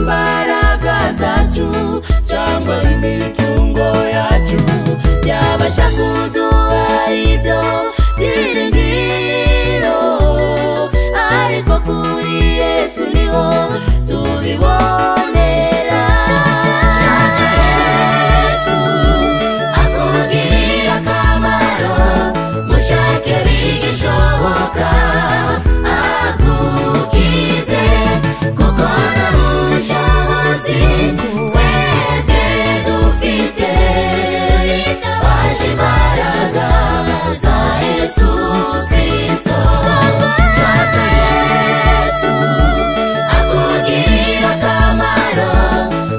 Imbaraga zacu cyangwa imitungo yacu byabasha kuduha ibyo byiringiro, ariko kuri Yesu niho tubibonera. Shaka Yesu akugirira akamaro, mushake bigishoboka agukize, kuko nta bushobozi twebwe dufite. Baje imbaraga za Yesu Kristo. Shaka Yesu akugirira akamaro,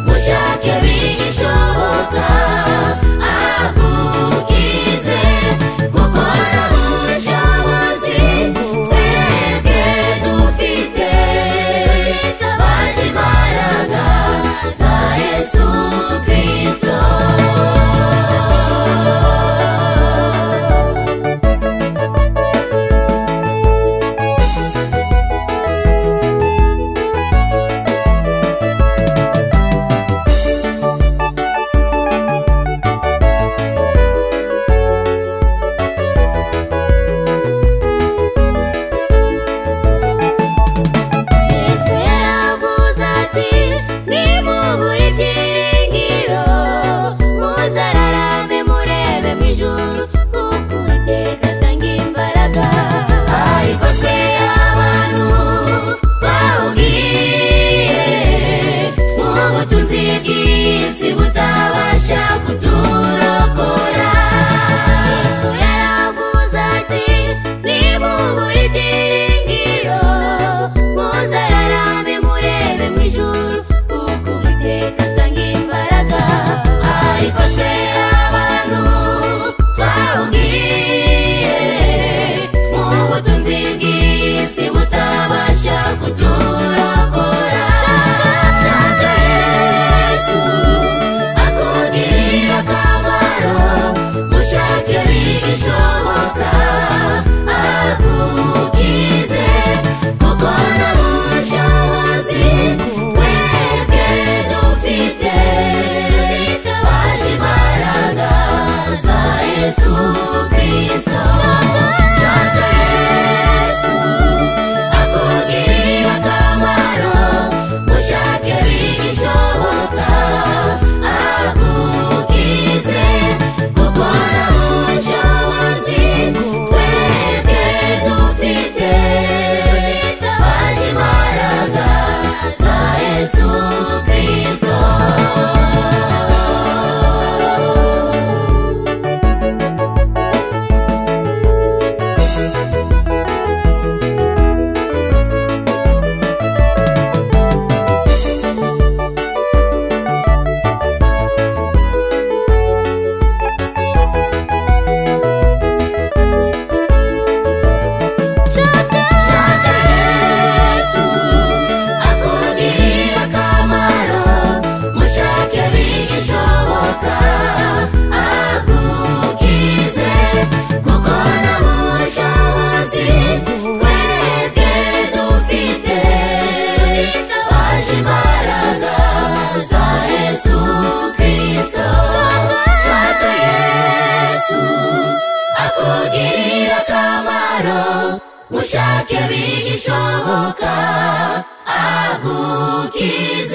mushake bigishoboka agukize, kuko nta bushobozi twebwe dufite. Baje imbaraga za Yesu Kristo. Yesu yaravuze ati nimubura ibyiringiro muzararame murebe mu ijuru, kuko Uwiteka atanga imbaraga. Ariko twe abantu twahugiye mu butunzi bw'isi butabasha kuturokora. Yesu yaravuze ati nimubura ibyiringiro muzararame murebe mu ijuru, kuko Uwiteka atanga imbaraga. Ariko twe abantu twahugiye mu butunzi bw'isi butabasha kuturokora. Shaka Yesu akugirira akamaro, mushake bigishoboka agukize, kuko nta bushobozi twebwe dufite. Baje imbaraga za Yesu Kristo. Shaka Yesu akugirira akamaro, mushake bigishoboka agukize, kuko nta bushobozi twebwe dufite. Baje imbaraga za Yesu Kristo. Shaka Yesu akugirira akamaro, mushake bigishoboka agukize, kuko nta bushobozi twebwe dufite. Baje imbaraga za Yesu Kristo. Shaka Yesu akugirira akamaro, mushake bigishoboka agukize.